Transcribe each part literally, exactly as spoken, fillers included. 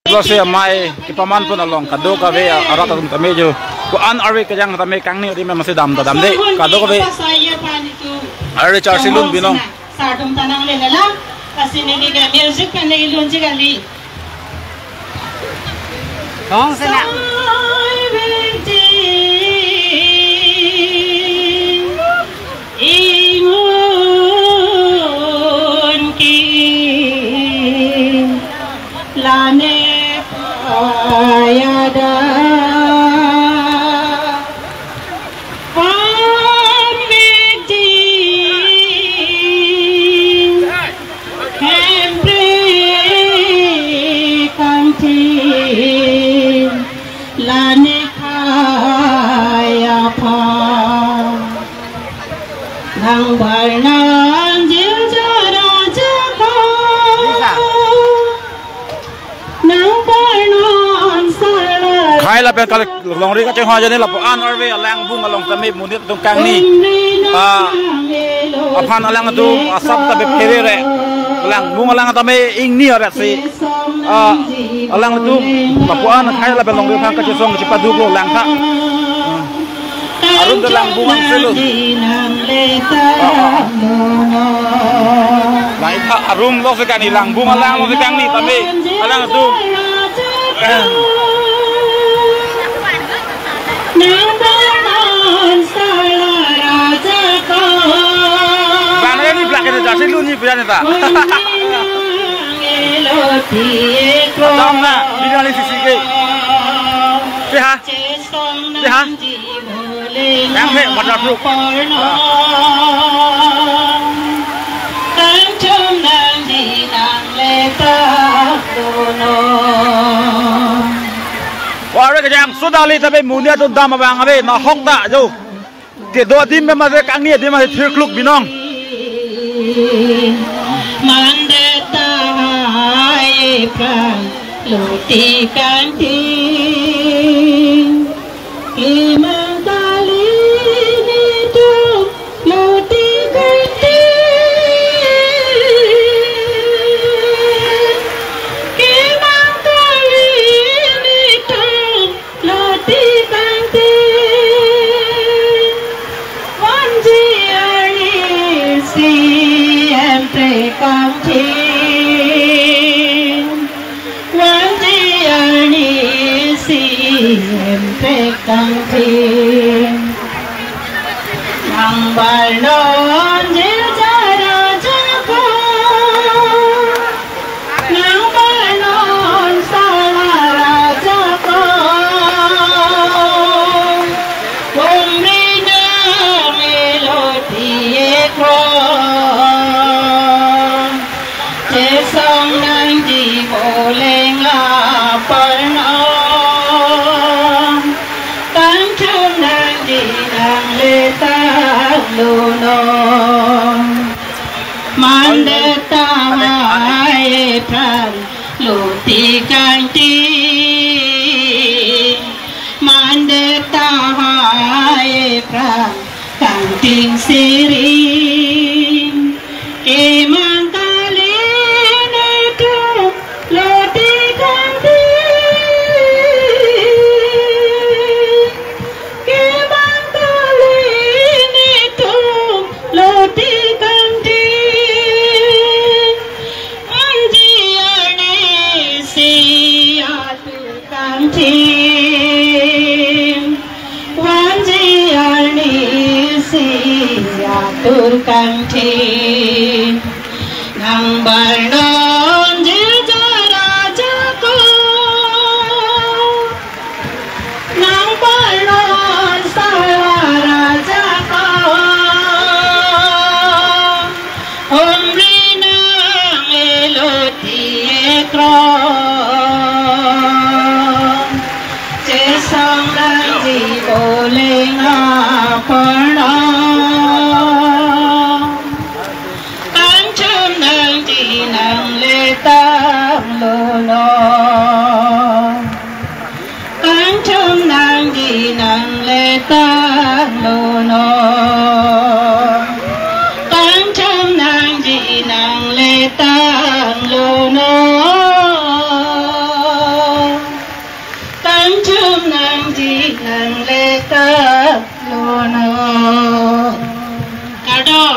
Lasi amei kepaman pon along kadokave arat atum tame jo. Ko-an arve kejang tame kangni adim masi dam ta damde. Kadokave arve charsi lun binong. Sardum tanang le lala. Kasi neli ke music pen le ilun ji kali. Dong sena. Ingun ke lane payada. Amik di Hempre kangtin lane khei aphan. Nang bar nang jil jara jaka. Nang bar nang sala. Khei lapen kal- Longri kachinghon ajoine lapu-an arve alangbung along tame monit atum kangni, ah, aphan alangtum asap ta bephere re. Alangbung alang tame ingni arat si, ah, alangtum lapu-an khei lapen longri aphan kachesong chipaduklo langtha. Arum ta langbung angselo. Ah, ah. Langtha arum lo si kangni, langbung alang lo si kangni tame alangtum. Bang ini belak ini, charsi lun ni punya ni ta. Tong na, bini ali sisi ke. Siha. Siha. Yang me, mata bro. Wah, arve kejang sudah li, tapi monit atum dam abang ave, nahok ta jo. Kedo adim mate kangni adim mate thirkluk binong. Mandet tahai pran loti kangtin. Kemang kali netum loti kangtin. Kemang kali netum loti kangtin. Vanji arni si Hempre kangtin. Vanji arni si Hempre kangtin. Nang bar nang jil jara jaka. Nang bar nang sala ra jaka. Umri nang iloti ekro. Chesong nangji moleng apor nang. Kangchum nangji nang le tanglo nang. Mandet tahai pran loti kangtin. Mandet tahai pran kangtin siring. Kemang kali netum loti kangtin. Kemang kali netum loti kangtin. Vanji arni si atur kangtin. Vanji arni si atur kangtin. Nang bar nang jil jara jaka. Nang bar nang sala ra jaka. Umri nang iloti ekro. Chesong nangji moleng apor nang. Kangchum nangji nang Kardom.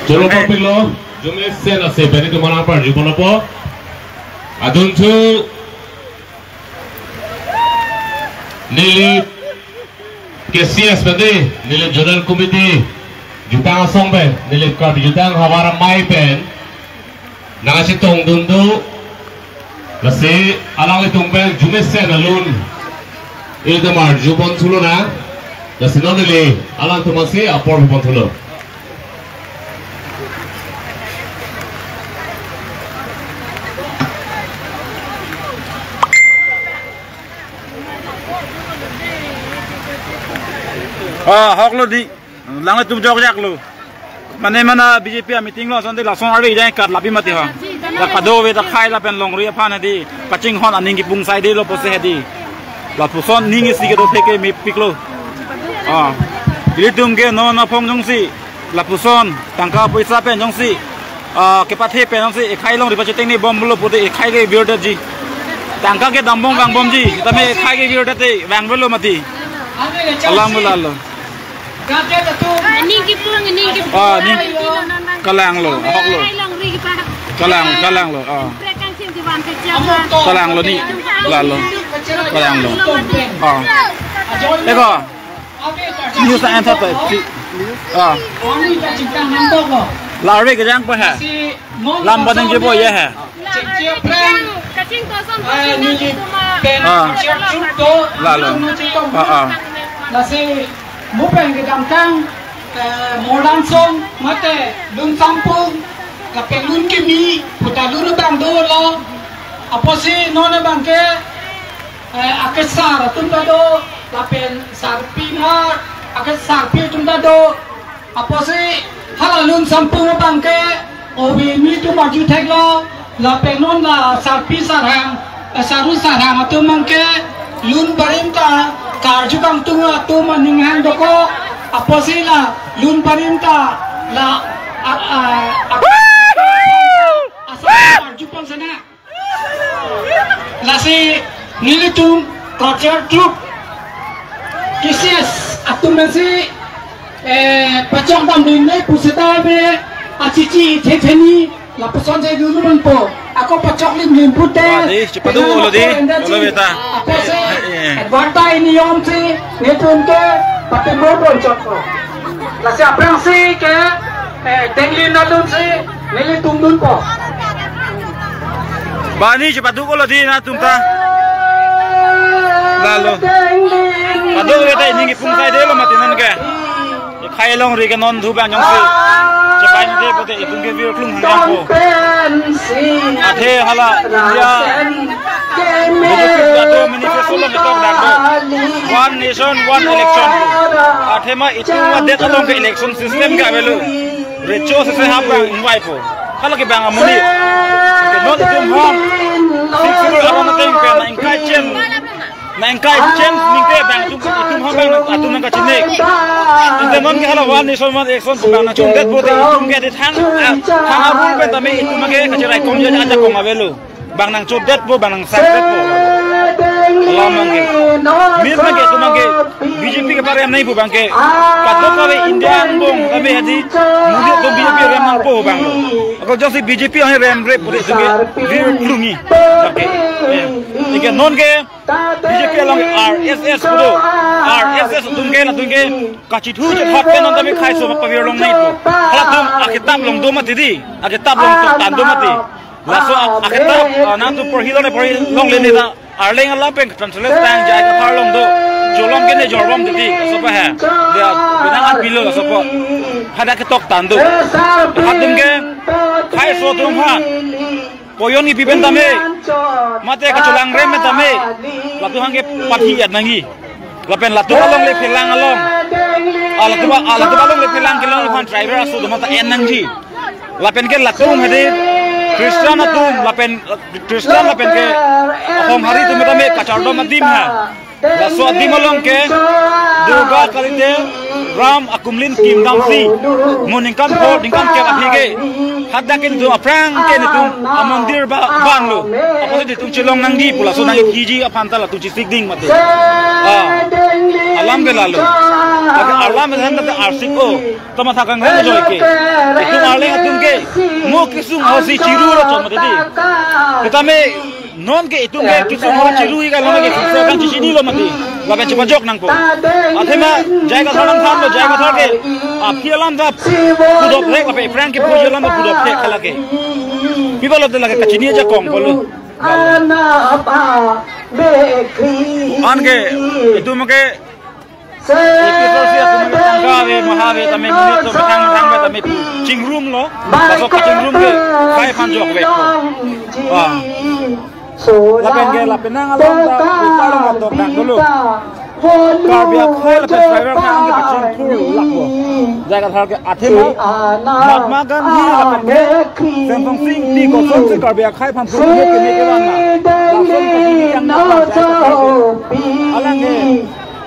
Cholo, papilo, jumesen ase bani tumana par jubonopo. Adun chu neli K C S pade, neli Zonal Committee, jutang asong pen, neli Karbi jutang havar amei pen nangchetongdun do, lasi alanglitum pen jumesen alun, ilitumar jubon thulo na, lasi non neli alangtum asi apor jubon thulo. Ah, ahok lo di. Lang tum jok jak lo. Mane mana B J P a meeting lo, asonte lason arve jai kat lapi mati ha. Da kadokave ta khai lapen longri aphan di. Kachinghon aning kipung sai de lo pusi di. Lapuson ning isi kedo theke mepik lo. Ah. Ilitum ke non aphong jongsi lapuson tangka poisa pen jongsi, ah, kepathe pen jongsi ekhai longri pachetheng ni bom lo pute ekhai ke virdet ji. Tangka ke dambom vangbom ji. Tame ekhai ke virdet te vangvelo mati. Alam lo lalo. Ning kipung, ning kipung. Ah, ning. Kalang lo, ahok lo. Kalang, kalang lo. Ah. Kalang lo ni. Lalo. Kalang lo. Ah. Eko. News answer to. Ah. Larve kejang po ha. Lam padang je po ya ha. Ah. Lalo. Ah, ah. Lasi mo pen kedamtang, eh, Morlansong mate Lun Sampung, lapen Lun Kimi, puta lun abang dolo. Apotsi non abang ke, eh, akesar atum ta do, lapen sarpi na, akesarpi atum ta do. Apotsi hala Lun Sampung abang ke, ove mi atum arju theklo, lapen non la sarpi sarhang, eh, saru sarhang atum abang ke, lun barim ta, karju kangtung atum aning hang dokok, apotsi la lun barim ta, la, a, a, a, asal karju pon sana. Lasi nelitum culture troupe K C S atum pensi, eh, pachok dam ring nai pusita be achichi the theni lapuson je dulu man po. Ako pachok lim lim pute. Wah, di, cepat dulu, di. Enda si, olo beta. Apa si? Eh, eh. Advertise niyom si netum ke pati mo pon chok ko. Lasi aphrangsi ke, eh, dengli nalun si nelitum dunpo. Bani cepat duk olo di na tum ta. Lalo. Paduk le ta ining kipung sai de lo mati non ke. Ekhai longri ke non thu bang jongsi chepai nang de pute itum ke virklung hang po. Athe hala India B J P atum manifesto lo ketok dak do. One nation, one election. Athe ma itum adet along ke election system ke avelo. Recho sese hap bang ingvaipo. Hala ke bang amonit. Ke non itum ham. Six zero aron ateng pen nang ingkai chen. Nang ingkai chen ningke bang itum, itum ham bang atum nangkachinek. Inte non ke hala one nation one election bang nangchundet pute itum ke di thang, ah, thang arul pen tame itum ke kachirai kong ja ajakong avelo. Bang nangchodetpo, bang nangsardetpo. Alam abang ke. Mir abang ke, itum abang ke, B J P ke parem nangpo abang ke. Kadokave India angbong, kami hadi, mudi atum B J P rem nangpo abang. Ako jongsi B J P ang remrep pute itum ke, virklungi. Abang ke. Ya. Ike non ke, B J P along R S S pulo. R S S atum ke, latum ke, kachithu chethat pen non tame khaiso ma pavir long nangpo. Halatum akitap along do mati di, akitap along toktan do mati. Laso a-, akitap, ah, nangtum porhi longle porhi longle ne ta. Arleng alam pen translate tang jai kathar along do. Cholom ke ne jorbom titi. Laso pa ha. Dia, pinang an pilo laso pa. Hadak ketoktan do. Hatum ke, khaiso atum ha. Poyon kipi pen tame. Mate kacholang rem pen tame. Latum hang ke pathi at nangji. Lapen latum alongle phelang along. Ah, latum, ah, latum alongle phelang kelong aphan driver aso do mata en nangji. Lapen ke latum hadi Christian atum, lapen, eh, Christian lapen ke Honghari atum tame kachardom adim ha. Laso adim along ke Durga kalite Ram akumlin kim damsi, mo ningkan pho ningkan kep aphi ke hadak ke netum aphrang ke netum amondir ba banlo. Apotsi netum chelong nangji pu laso nangkiji aphan ta latum chesik ding mati. Ah, alam ke lalo. Lake alam ke han ta arsik o. Tama thakang han joy ke. Itum arleng atum ke mo kesung ahosi chiru ro chom mati di. Tame non ke itum ke kesung ho chiru-i ka lona ke sukse kan chichinilo mati. Lapen chepajok nangpo. Athema J I Kathar nangthanlo, J I Kathar ke aphi alam ta pudop rek, lapen aphrang ke puji alam ta pudop rek halake. Pi apotlo te lake kachini ajakong pulo. Anke itum ke A P H L C atum ke tangka ave, maha ave, tame monit atum methang methang ave tame chingrumlo. Laso kachingrum ke khei aphan jokvekpo. Ah. Lapen ke lapen nang along ta upar along dokdak dolo. Karbi akhei lapen tribal akhei angke pachingthur lakpo. J I Kathar ke athema Mahatma Gandhi lapen ke Semson Sing di kosonsi Karbi akhei aphan phu keme kevan ma. Lason kachini yang na J I Kathar ke. Alangke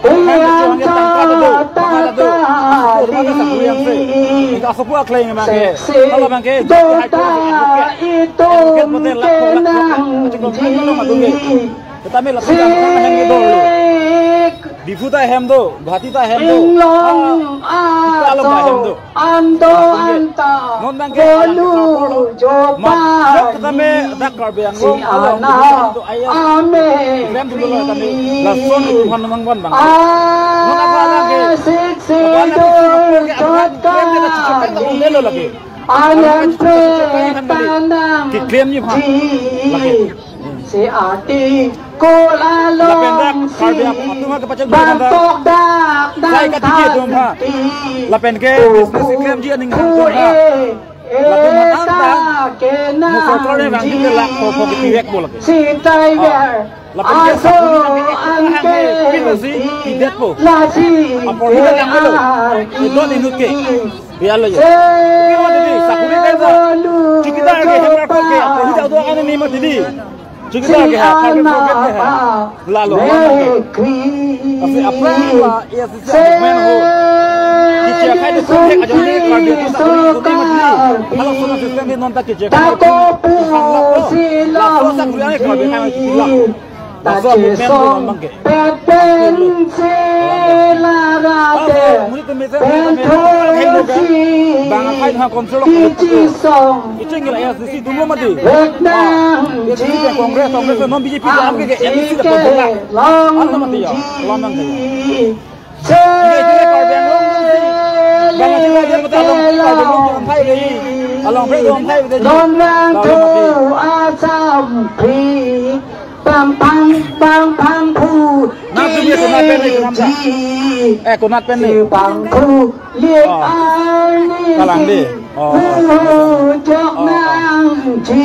Hang kecho hang ketangka ta do, tangka ta do. Sipur hang kesakuri angse. Ika sopo akleng abang ke. Hala abang ke, jati hai to, advocate. Advocate bote lakh lakh. Acing kong kan kalau madung ke. Tetapi lapu jam kan hang ke dolo. Diphu ta hem do, Guwahati ta hem do. Ah, kita alam ta hem do. Ando anta non abang ke bolu alang ke jopa. Mat jok kami dak Karbi Anglong si along ana ame klem dulu kami. Lason itu han mang ban bang. Non apa alang ke? Sik si apa alang ke? Dol Apa alang ke? Klem dia jot tak kali. Alam pe tanang. Keklem ni ha. Lagi. Si ati ko lapen dak Karbi atum ha kepachan bang dak. Tok dak dak. Sai katiki atum ha. Lapen ke business iklemji aning atum ha. Lapen man anta mu sorkar ne bang di lakh pho pho kepivekpo lake. Si driver. Lapen ke aso sakuri nang ke angke pin si pidetpo. Lasi apor ni yang lo. Idon inut ke. Biar lo ya. Sakuri kan sa. Chowkidar ke hemar ko ke. Apo hijau do ane ni mati di. Chowkidar ke ha, private, private ke ha. Lalo, lalo ke. Kasi aphrang la, ya, sisi movement ho. Kiche akhei de kung hek ajo ni Karbi tu sakuri tu ni mati di. Halo sona system ni non ta kiche akhei. Tako pu si lo. Laso sakuri ane Karbi akhei mati di. Laso movement tu non bang ke. Pepen se la ra de, pen thong si, bang akhei ha control ko kichi song. Iching la A I C C dulu mati. Vietnam A I C C ji Congress, Congress non B J P ke amke ke M C ke bola. Alna mati ya. Lam nang ke. Ini itu Karbi Anglong si. Bang akhei la dia mati along Karbi Anglong tu amphai dei. Along pre tu amphai dei. Don lang tu asam pi. Bang bang bang bang phu. Nat tu dia konat pen ni, konat ta. Eh, konat pen ni. Si bang phu liek ah. Arni kalang si di. Oh, oh, oh. Jok nangji.